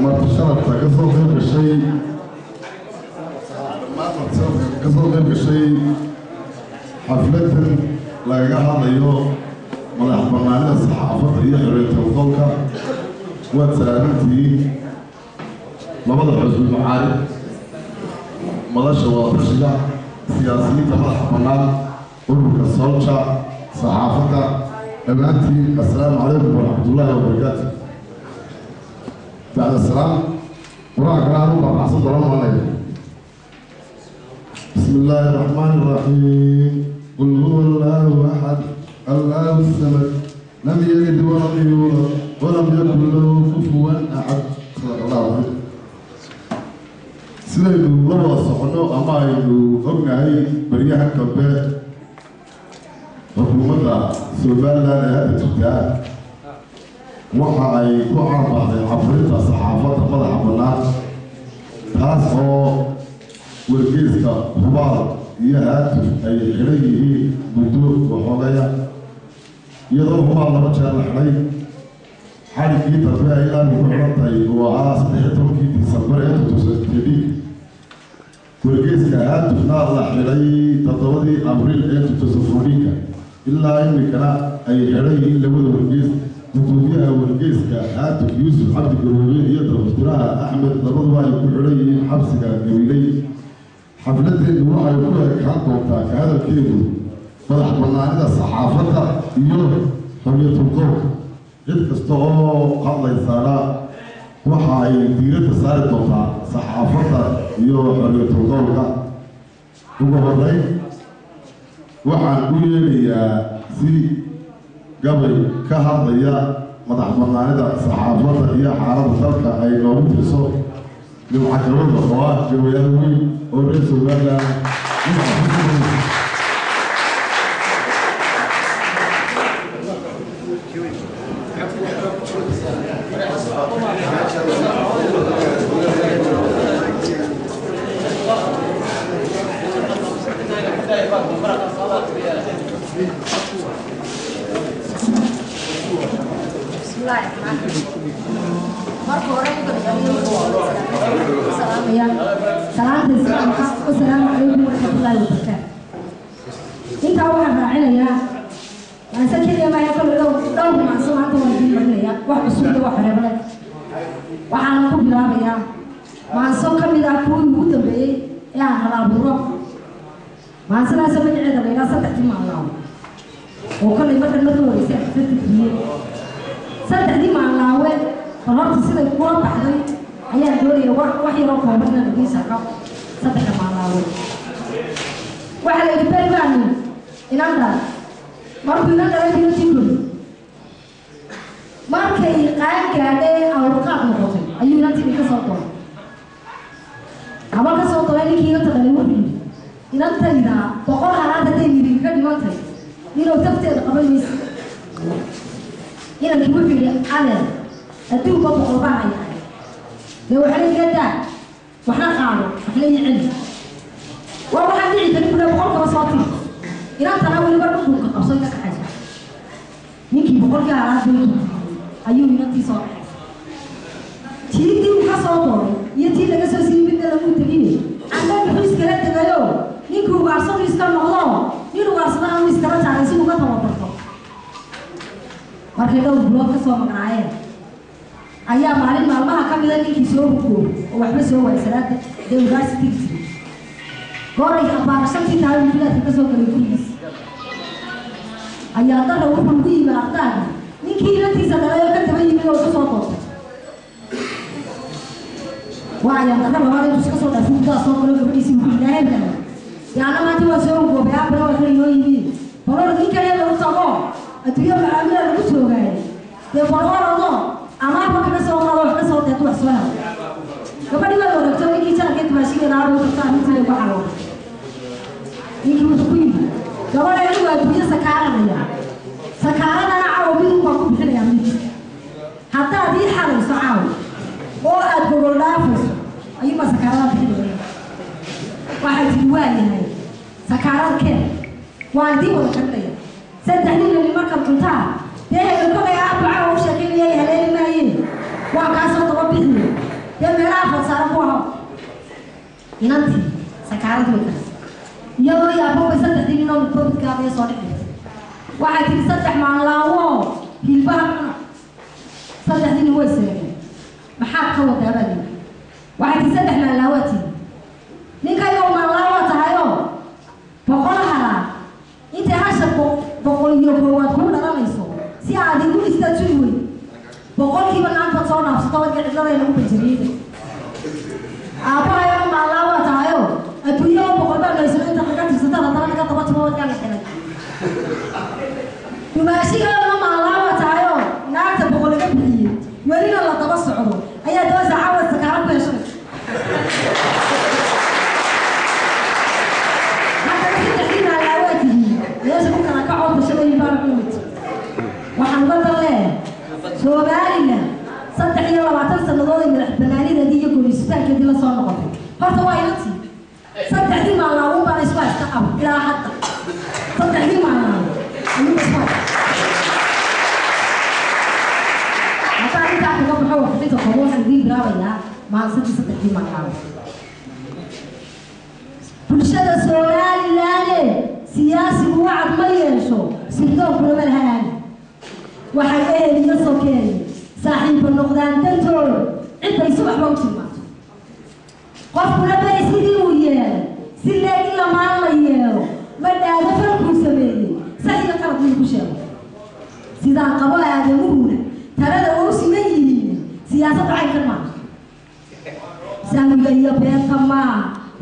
Marti sharafta ka soo qayb gashay, dhammaan marti sharafta ka soo qayb gashay xafladan lagaga hadlayo madax bannaanida saxaafadda iyo xorriyatul qowlka, waad salaamantihiin. Labada xusbi mucaarid, madasha wadatashiga, siyaasiyiinta madaxa bannaan, ururka Solja, saxaafadda, dhammaantiin assalaamu calaykum waraxmatullaahi wabarakaatu. Bacda salaam, qur-aankana anu baabacsan doona maanaya. بسم الله الرحمن الرحيم. قل هو الله أحد، الله الصمد، لم يلد ولم يولد ولم يكن له كفوا أحد. صدق الله العظيم. Sidaynu la wada soconno ama aynu ognahay, baryahan dambe xukuumadda Somaliland ee hadda jirtaa waxa ay ku caanbaxday caburinta saxaafadda madaxa bannaan, taas oo wargeyska Hubaal iyo Haatuf ay xidhan yihiin muddo waxoogaya, iyadoo Hubaal laba jeer la xidhay. Xadhiggii dambe ay ilaa ku xidhan tahay uu ahaa 13-kii Disembar ee 2013. Wargeyska Haatufna la xidhay 7-dii Abriil ee 2014-ka, ilaa imikana ay xidhan yihiin labada wargeys. Gudoomiyaha wargeyska Haatuf, Yuusuf Cabdi Garoobe, iyo tafaftiraha Axmed labaduba ay ku xidhan yihiin xabsiga Gabiley. Xafladeedu waxay ku ekaan doontaa ka hadalkeedu madax bannaanida saxaafadda iyo xorriyatul qowlka. Cid kasta oo hadlaysaana waxa ay diiradda saari doontaa saxaafadda iyo xorriyatul qowlka. Ugu horeyn waxaan u yeedhayaa si gabay ka hadlaya madax bannaanida saxaafadda iyo xaaladda dalka ay noogu tirso Nimca Gabada, oo ah gabayaal weyn oo reer Somaliland. Nimca ku. بسم الله الرحمن الرحيم. Marka hore salaamaya salaanta Islaamka, wasalaamu calaykum waraxmatullaahi wabarakaatu. Intaa waxaan raacinayaa maanse keliya maayo, kole dhowr maanso maanta waan idiin marinayaa, wax cusub iyo wax horeebale. Waxaana ku bilaabayaa maanso ka mid ah kuwii ugu dambeeyey ee aan halaaburo. Maansadaasoo magaceeda la yidhaha Saddexdii Maanlaawo, oo kollay markan marka horeysay xafladda geliyey. Saddexdii Maanlaawe bal horta siday kula baxday ayaan doonaya wax yaroo kooban inaan idiin sharxo. Saddexda Maanlaawe waxaa la yidhi beri baanu inan dhalay. Markuu inan dhalay binotii kori, markay qaan gaadhay, awrqaad noqotay, ayuu inantii ka soo doonay, haba ka soo doonay. Ninkii inanta dhalay wuxuu yidhi: "Inantayda 100 halaad hadday nidinka dhimantay, inuu tafteeda qaban maysa." Inankii wuxuu yidhi: "Adeer, adduunka 100 baan hayaa, dee waxna iga daa, waxna qaado, waxna ii celi." Waa waxaan dhici karin bule, 100-kaba soo tiri, inantana weliba dhudhunka qabso ka kaxayso. Ninkii 100-kii halaad bay ayuu inantii soo kaxaysay. Tii uu ka soo doonay iyo tii laga soo siiyey midna lagu tegine, amba muxuu iskala tegayo? Ninkii ugaarsadu iska noqdo, nin ugaarsada anu iskala jaaray si uga tababarto. Markay dhowr bilood ka soo maqnaayeen ayaa maalin maalmaha ka mida ninkii soo hugoo oo waxba soo waayay. Salaada dee ugaarsi tegi jiray, gooray abbaara 5-tii tahay uu bilaadka ka soo galay gurigiis. Ayaa dara wuxuu ugu yimi ardaagi ninkii inantiisa dhalay oo ka daba yimi oo kusoo doortay. Waa ayaan darra labaad. Intuu iska soo dhaafay muddaa soo galo gabadhiisii, wuxuu yidhi: "Hebel, dee anna maanta waa soo hugoobay, aabbana waa kala inoo yimi. Balor ninkan hebel u tago, adduunya macaamila lagu joogaay, dee balorado amaahba kaga soo qaado, wax ka soo deeto, wax soo helo." Gabadhii waa wareegto, ninkii jaarkee dumaashigeeda aabay u tagta, arrintii bay ku xalootay. Ninkii wuxuu ku yidhi: "Gabadha, anigu adduunyo sakaaranaya, sakaaradana caawa midun baan ku bixinayaa. Mid haddaad ii xalayso caawa oo aad gogol dhaafayso, ayuunbaa sakaarada bixinaya." Waxay tihi: "Waa yahay, sakaarada keen, waan idiin wada karinaya saddexdii nani markaad cuntaa. Dee hebel kolay aabba caawa u sheekaynaya, haleeli maayee, waan kaa soo daba bixiye." Inantii sakaarad way karisay iyadoo yaabobay saddexdii ninoo midba midkaadaya soo dhex dhigtay. Waxay tihi saddex maanlaawo hilbaha cuna. Saddexdii nin way seegeen. Maxaad ka wadaa baa lihi. Waxay tihi saddex maanlaawaa tihi, ninkayoo maanlaawaa tahayoo 100 halaa intay hasha 101aad kuu dhalanayso si aad igu dhistaad sugi weyd 100kiiba naanbaad soo dhaafsato wadka cidladay lagu banjariyey. Aabbahayo maanlaawaa tahayoo adduunya oo 100 baa naysano intaad naga tirsataan haddana naga daba timo wadkaa la xilay. Dumaashigoodana maanlaawaa tahayoo naagta 100 laga bixiyey welina la daba socdo ayaa daba saacawa sakaaro ku heshanaysa. Haddana saddexdii maanlaawaa tihiin meesha ku kala kacoo tashadayin baana cunayt. Waxaan uga dan leeyahay Somaliland 23 sannadood ay madax banaanideedii iyo goonisitaankeedii la soo noqotay. Horta waa inantii saddexdii maanlaawun baana isku haysta qabo ilaa hadda, saddexdii maanlaawo ayuuba isku haysta. Haddaan intaa kaga baxo warbixinta kooban, waxaan idiin bilaabayaa maansadii saddexdii maanlaawo. Bulshada Somalilaane, siyaasigu wacad ma yeesho, sirdoon lama lahaan. Waxay ehel iyo sokeeye saaxiibba noqdaan dantooda cidday subaxba u tilmaanto. Qofkuna beri sidii uu yeelay si leeg in lamaan la yeelo ma dhaado falkuu sameeyey sax iyo qalad mid ku sheego. Sidaan qabo aadamuhuna talada oo u siman yihiin. Siyaasadda caynkan maaha, sahwiga iyo beenta maaha,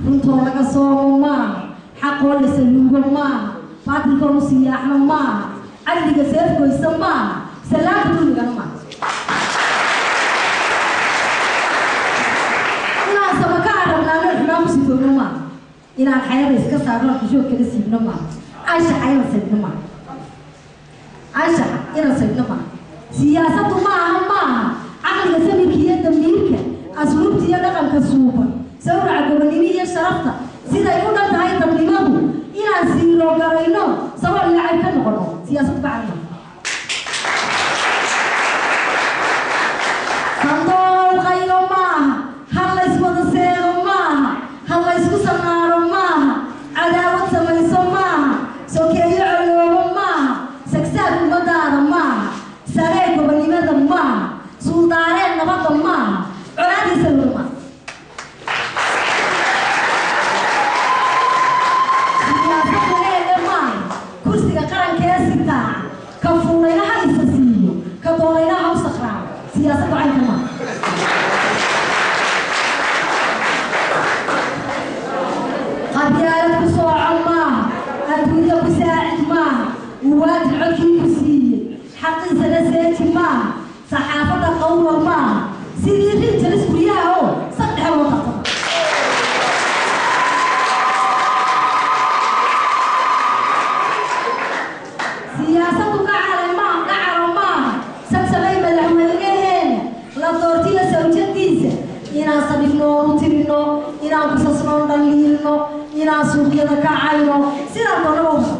runtoo laga soomo maaha, xaqoo la saluugo maaha, baatilkoonu siyaaxno maaha, cadliga seefgoysa maaha, salaamta dulmigana maaha. Inaan sama ka arabnaano xumaan ku sifoogno maaha, inaan xayada iska saarno xishood kala siibno maaha, anshaxa inaan saydno maaha, anshaxa inaan saydno maaha. Siyaasaddu maaha maaha caqliga, samirka iyo damiirka, asluubta iyo dhaqanka suuban, sawraca gobonnimo iyo sharafta siday u dhan tahay dadnimadu inaan siiro garayno, sabool iyo cayb ka noqono siyaasad bacalma. Sandool qaylo maaha, ha layswada seego maaha, ha laysku sanaaro maaha, cadaawad samayso maaha, sokeeyo coloobo maaha, sagsaag ummadaada maaha, saree gobonnimada maaha, suudaareen nabadda maaha, colaadiisa loo maaha. Siyaasadda leele maaha kursiga qarankee sitaa ka fuulayna ha isa siiyo, ka doonayna ha u sakraaco. Siyaasaddu caynka maaha. Qabyaalad ku sooco maaha, adduunyo ku saacid maaha, muwaadin codkii ku siiyey xaqiisana seeji maaha, saxaafadda qawlan maaha, sidii rinjalis guryaha oo saddexa loo tartama. Siyaasaddu gacale maa gacalo maaha sabsamay madaxweynaheena la doortiyo sawjadiisa inaan sabifnoonu tirino, inaan kusasnoon dhaliilno, inaan suuqyada ka cayno sidaan doonaba u rabo.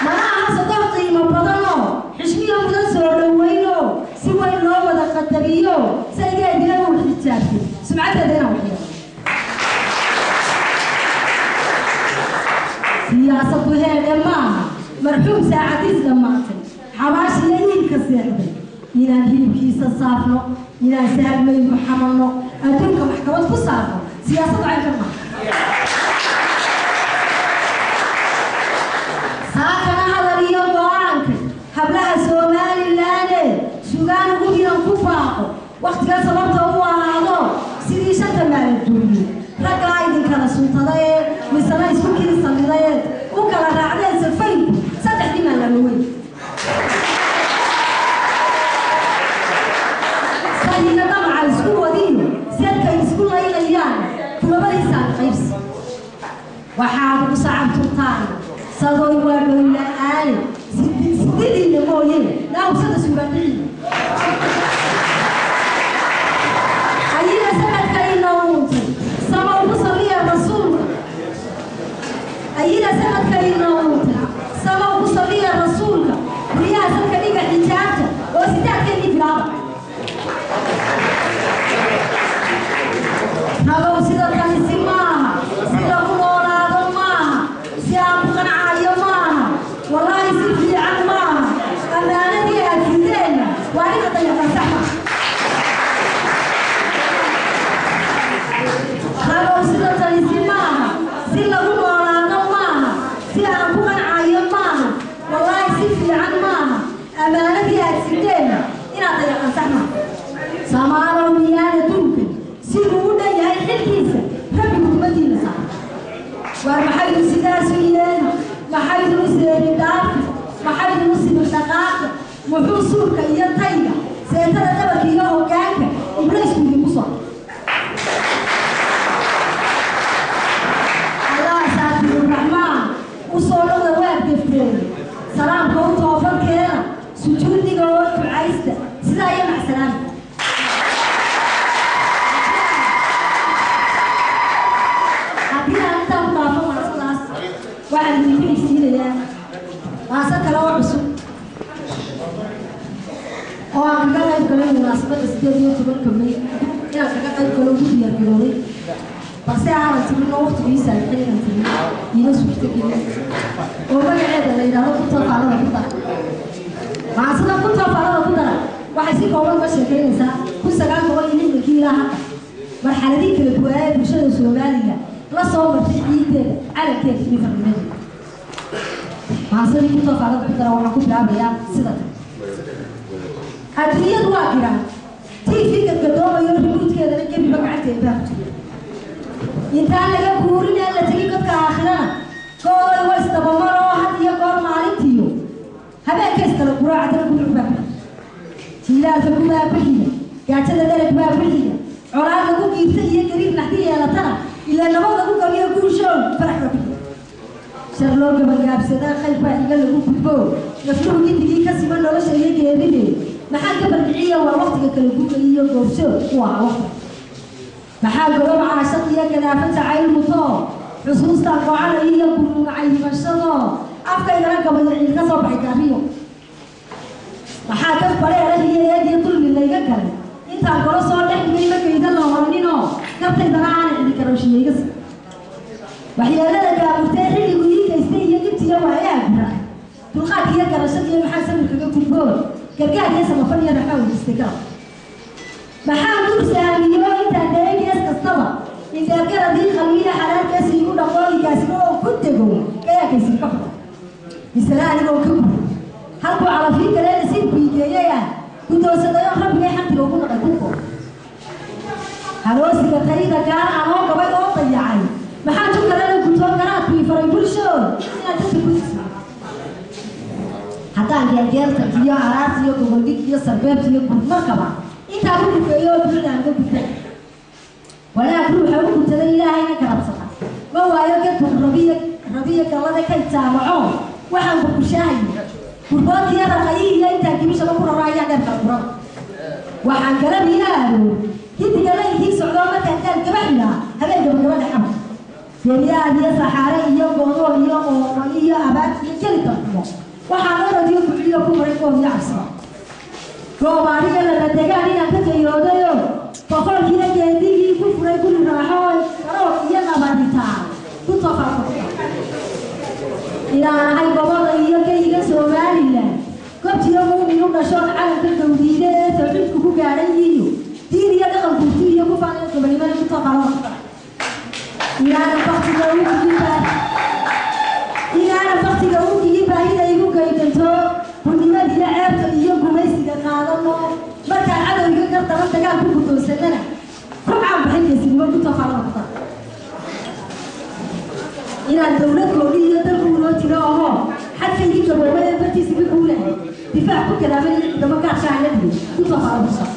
Mana aha sodor qiimo badanoo xishmiyo mudan soo dhoweyno si weyn loo wada qadariyo saygeedina uu xijaabtay sumcaddeeda inaan waxyeelo. Siyaasaddu heedhe maaha marxuum saacadiis dhammaatay xabaashiyo iilka seexday inaan hilibkiisa saafno, inaan sahalmaynu xamanno, adduunka maxkamad ku saarno. Siyaasaddu caynkan maaha. Saakana hadal iyo go-aanka hablaha Somalilaane sugaan ugu hiran ku baaqo wakhtigan sababta u ahaado sidii shanta maalin duuliye raggaa idinkala suntadaye misena isku kii salidayeed u kala raacdeen safaynku saddexdii maalama weyn sahiga damaca isku wadiyo seedkay isku laylayaan kulabadiisaan qaybsi. Waxaad ugu sacabturtaan sadoy waa dhoyla-aane sididiina mooye naawsada sugaandhiciina ayina sanadkayna uuntay sama ugu saliya rasuulka, ayina sanadkayna uuntay sama ugu saliya rasuulka. Guryaha sadka dhiga xijaabta oo sidaadkeennii bilaaba. Waa inaad dayacdaa, sax ma ragow? Sida talisi maaha, si lagu noolaado maaha, si aan ku qancayo maaha, wallaahi si fiican maaha. Ammaanadii aad sideenna inaad dayacdan sax maaha. Samaalow, miyaana duunkan siduu u dhan yahay xilkiisa rabbigu kumadiina saar? Waar maxaydu sidaasu yeeli? Maxaydu u seeri dhaafi? Maxaydu u sibir dhaqaaqi? Muxuu suulka iyo tayga, seetada dhabarka iyo hoggaanka ibliisku idinku soo? Allah saakiruraxmaan u soo noqda, waad gefteen. Salaamka u toobadkeena, sujuudiga oo ducaysta. Sidaa iyo macsalaama. Haddii aan intaa ku dhaafo maasadaas, waxaan idinku xigsiinayaa maaso kale oo cusub oo aan kaga qayb galay munaasabadda 18-ka May, inaan kaga qayb galo ugu diyaar garoobay, balse aanan tirin oo waqtigu ii saamixin inaan tirin iima suurto gelin, oo magaceeda la yidhaahdo Kunta Faalada ku Dara. Maasada Kunta Faalada ku Dara waxay si kooban uga sheekeynaysaa 1960-kii ilaa hadda marxaladii kala duwanaa ee bulshada Soomaaliya la soo martay ciideeda, calankeeda iyo farnimadeeda. Maasadii Kunta Faalada ku Dara waxaan ku bilaabayaa sida tan: Adduunyadu waa giraan TV gadgadoomayo, remote-keedana gebiba gacanteeda baa ku jira. Intaan laga guurin ee la tegin godka aakhirana, gooday wa isdabamar oo had iyo goor maalintiyo habeenka iskala guraacadana gudcur baa ku xiga, jiilaalka gudaa ku xiga, gaajada dhereg baa ku xiga, colaad lagu giirta iyo gariir naxdi yeelatana, ilaa nabad lagu gabiyo guushow farax baa ku xiga. Shar loo gabagaabsadaa khayr baa xiga lagu gudbo, nafluhu gidigii ka siman nolosha iyo geeride. Maxaa gabardhiciya waa waqtiga kala guga iyo goobjoog u ahaa waqtiga. Maxaa golob caashaq iyo gadaafa jacayl muto, xusuustaan gocanay iyo gurugacay hibashado, afkaygana gabayo ciil ka soo baxay gaariyo. Maxaa dad bareera iyo eed iyo dulmi layga galay intaan golo soo dhex dhigay, magayda la horaninoo gartaydana aana cidi garowshiyayga si. Waxyeelada gaamurtee xilligu ii geystay iyo dhibtiyo waayaha gura, dulqaadka iyo garashadiiyo maxaa samirkaga gudboon, gargaar iyo samafal iyo raxmaa weydiistay garab. Maxaa guur saamiyo intaan dayay gees kastaba, indeergaradii qalwiya xalaalkeesi igu dhaqooyigaasina oo ku dego gayaankaysii ka xuda, misale anigoo ka guray halkuu calafii galee nasiibku igeeyay ah guddoonsadayo rabbigay xamdiga ugu naqay kunko. Haroosiga tayda gaar anoo gabay oo dayacay, maxaa tu kalena gutoon garaadku ii faray bulshood inaad dadka ku isma. Haddaan geergeerta iyo araarta iyo gogoldhig iyo sarbeebta iyo gurmarkaba intaa ku gufeeyo oo dunida aan ka gudbay, wanaag ruuxa u guntaday ilaahayna garabsada ma waayo gadbur rabiya rabiya gallada kay jaamaco. Waxaan gurgurshaahaya gurboodkiyo raqayi iyo intaan gibishaba ku raro ayaa dheer kala gurada. Waxaan garab ila aroor gidiga laylkii socdoo markaan daal gabaxilaa habeen gabagaba dhexaba, geeriyaad iyo saxaare iyo goodoon iyo oomo iyo abaad iyo geli darxumo, waxaan oradiyo bucliyo ku maray goob iyo cabsida. Goob aniga lama degaan inaan ka gayoodayo, boqolkiina geedigii ku furay guri raaxo garoon iyo nabaditaan ku tofarko. Inaan ahay goboda iyo geyiga Somalilan, gobtiyo muumin u dhashoon calanka gawdiide ee tawxiidku ku gaadhan yihiyo diin iyo dhaqan guurti iyo ku faanayo gobonimada ku tofarada. Inaanan baktiga u gigin baa, inaanan baktiga u gigin baahida igu gaydanto, gurnimadiiyo ceebta iyo gumaysiga qaadano, markaan cadowga gardaran dagaal ku guddoonsanana ku caanbaxay geesinimo ku tofarada ku dar. Inaan dowlad gooni iyo dalku unoo jiro ahoo xadkaygii gaboobay ee bartiisa ka guulahay difaac ku kalaaman iyo ciidamo gaarka aan la dhigin ku tofarada ku dar.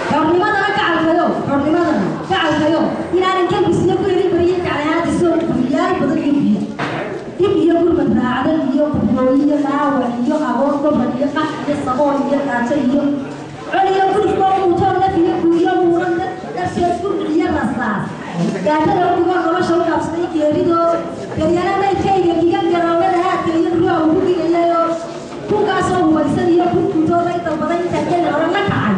Xornimadana gacalkayo, xornimadana gacalkayo inaanan gelbisiyo ku helin bariyo gaclahaanta soo guriyaal badan iyo biyo dhib iyo gurmad raacdan iyo qudbooy iyo dhaawac iyo agoon gobran iyo qax iyo sabool iyo gaajo iyo col iyo gurufkoo muutoo naf iyo guuyo muuran darteed gurdic iyo rasaas gaajada udhigoo nolosha u dhaafsaday geeridoo garyana maydkayga gigan garoomada haadka iyo ruuxa ugu gigayayo, kunkaasoo hubaysan iyo kun guntooday dalbaday intaan geli hore la kacay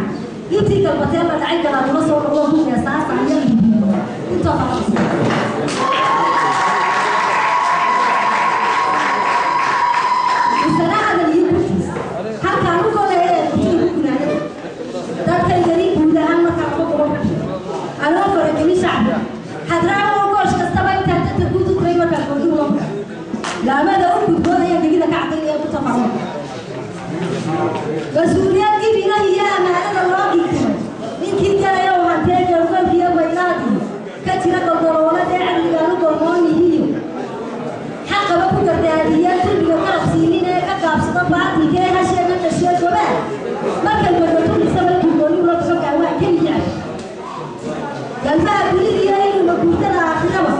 intii galbatee la dhacay galaadula soo noqdo ku geesaasa iyo intoo kala. Misana hadal iyo gurtiis halkaan u Mas-uuliyad gibina iyo amaanada loo dhigtay ninkii galaya oo hantee galgalkiyo waylaadii ka jira goldoloolada ee caqligaanu golmoon yihiyo xaqaba ku gardaadiya dulmiga garab siinin ee ka gaabsada baatilka ee hasheena dhashee gobaa markay wadatulisaba markii gooni ula baxo gaawaa keliya galmaha gulidiyo inuu maguurtada aakhiraba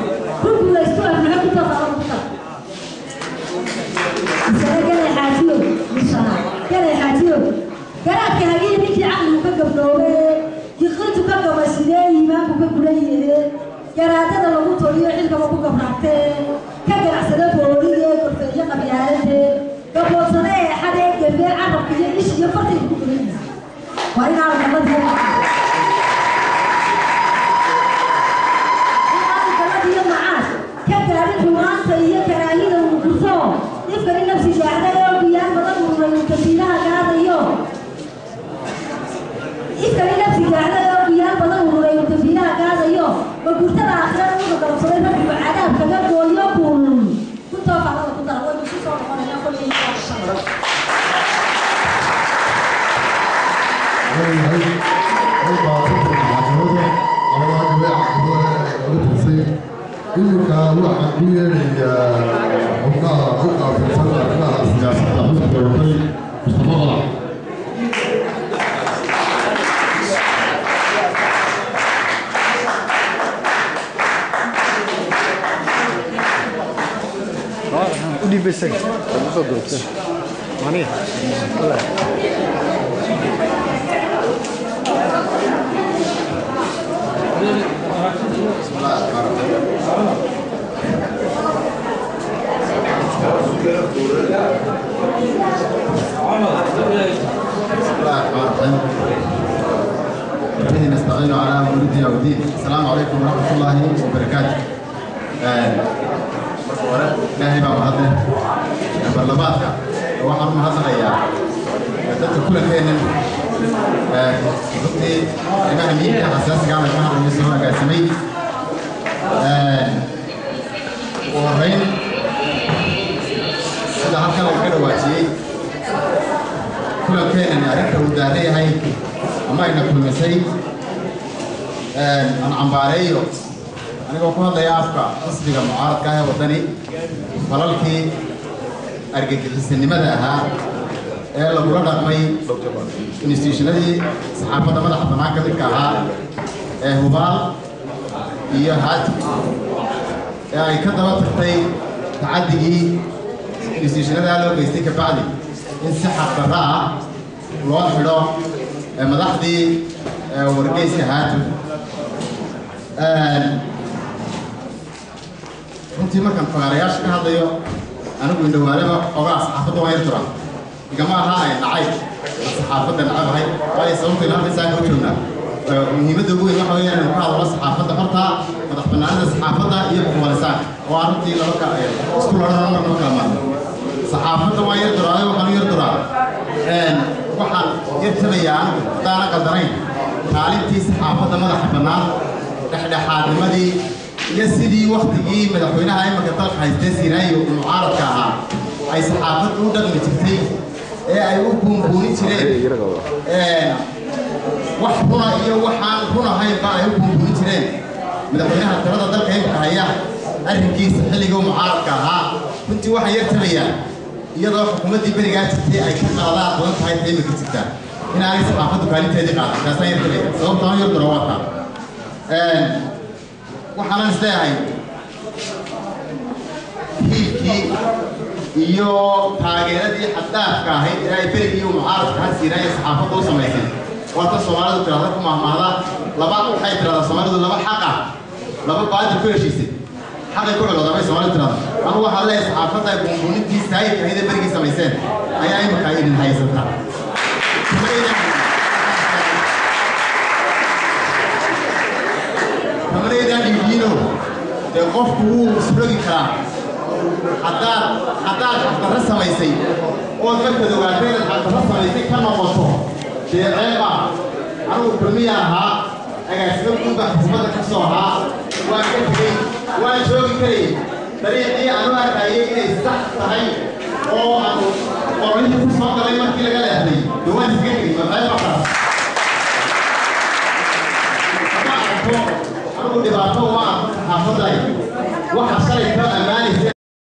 ku guulaysto afnaxo ku tafaro ku tar misana galay xaajiyo misana galay xaajiyo garaadka hagiyi ninkii caqligu ka gabdhoobe yiqintu ka gabasidee iimaanku ka guran yahe garaadada lagu toliyo xilkaba ku gabraagtee ka ganacsada boorigee gorfeeyo qabyaaladee gaboodsada eexadee gembee carabka iyo ish iyo fartayda ku guran yihiin waa inaanu gabadhiyo inaanu gabadhiyo macaash ka gaarin xumaanta iyo karaahida uu gurto ifkani nafsi gaacday oo guyaan badan ururay uu kafiilaha gaadayo ifkani nafsi gaacday oo guyaan badan ururay uu kafiilaha gaadayo ma gurtada aakhirada wuxuu galabsaday rabbigu cadaab kaga gooyo kuulul kuntoo faclada ku dara waynu isu soo noqonaynaa kolay insha Allah. Iminka waxaan ku yeedhayaa xubnaha u qaabilsan arrimaha siyaasadda xisbiga Wadani, Mustafa Qalac. U dhiib isaga usoo duubtay maniya. بسم الله الرحمن الرحيم، به نستعين على امر الدنيا والدين. السلام عليكم ورحمه الله وبركاته. Marka hore Ilaahay baa mahadleh. Baarlamaanka waxaan u mahadnaqayaa dadka kulankeennan runtii arrimaha muhiimka xasaasiga ah laga hadlayo soo agaasimay. Ugu horreyn, sida halkan laga dhawaajiyey, kulankeenani arrinta uu daaran yahay ama ayna kulmisay aan cambaareeyo, anigoo ku hadlaya afka xisbiga mucaaradka ah ee Waddani, falalkii argagixisanimada ahaa ee lagula dhaqmay institutionadii saxaafadda madaxa bannaan ka midka ahaa ee Hubaal iyo Haatuf, ee ay ka daba tagtay tacaddigii institutionadaa loo geystay kabacdi in si xaqdarro ah loo xidho madaxdii wargeyska Haatuf. Runtii markaan fagaarayaasha ka hadlayo, anigu indhawaalaba ogaa saxaafadda waan yar turaa. Igama aha ay nacay saxaafadda nacabahay, waayo sababtaynu halkan saaka u joognaa muhiimadda ugu weyn waxa weeyaan inaynu ka hadalno saxaafadda xorta, madax bannaanida saxaafadda iyo xuquuqul-insaanka, oo aan runtii laba ka isku lodhan marnaba kala maarno. Saxaafadda waan yar duraayo, waxaan u yar duraa, waxaan yar tabayaa anigu haddaanan qaldanayn kaalintii saxaafadda madaxa bannaan, dhexdhexaadnimadii iyo sidii waktigii madaxweynaha imanka dalka haystee Siinaayo mucaaradka ahaa ay saxaafaddu u dhaqmi jirtay ee ay u buunbuunin jireen wax runa iyo waxaan run ahaynba ay u buunbuunin jireen madaxweynaha talada dalka imika haya arrinkiisa xilligii mucaaradka ahaa. Runtii waxaan yar tabayaa iyadoo xukuumaddii berigaa jirtay ay ka qaladaad badan tahay ta imika jirta inaanay saxaafaddu kaalinteedii qaadan. Taasaan yar tabaya, sababtaan yar dura waa taa. Waxaanan isleeyahay hiilkii iyo taageeradii xaddaafka ahayd ee ay berigii mucaaradka ha siinaaya saxaafadda u samaysay, waa tan Soomaalidu tirahda ku mahmaahda laba, waxay tirahdaa Soomaalidu laba xaqa laba baadil ku heshiisay xaqay ku culooda bay Soomaalidu tirahda. Anigu waxaan leeyahay saxaafadda ay buunbuunintii saayidka ahayd ee berigii samayseen ayaa imika idin haysata. Kamanaydaan dhiidiino dee qofku wuu isrogi karaa. Haddaad xaqdarro samaysay ood markaad ogaatay inaad xaqdarro samaysay ka noqoto, dee ceeb ah. Anigu kulmiyaan ahaa, agaasimo guud baan xukuumadda ka soo ahaa, waan ka tegey, waan joogi karayay dariiqii aanu arkayay inay sax tahay oo aanu qorolihii ku soo galay markii laga leexday. Dawaan iskaga tegay, maxay markaas? Ma arko anigu dhibaato, ma arko saxaafaday waxa shalay ka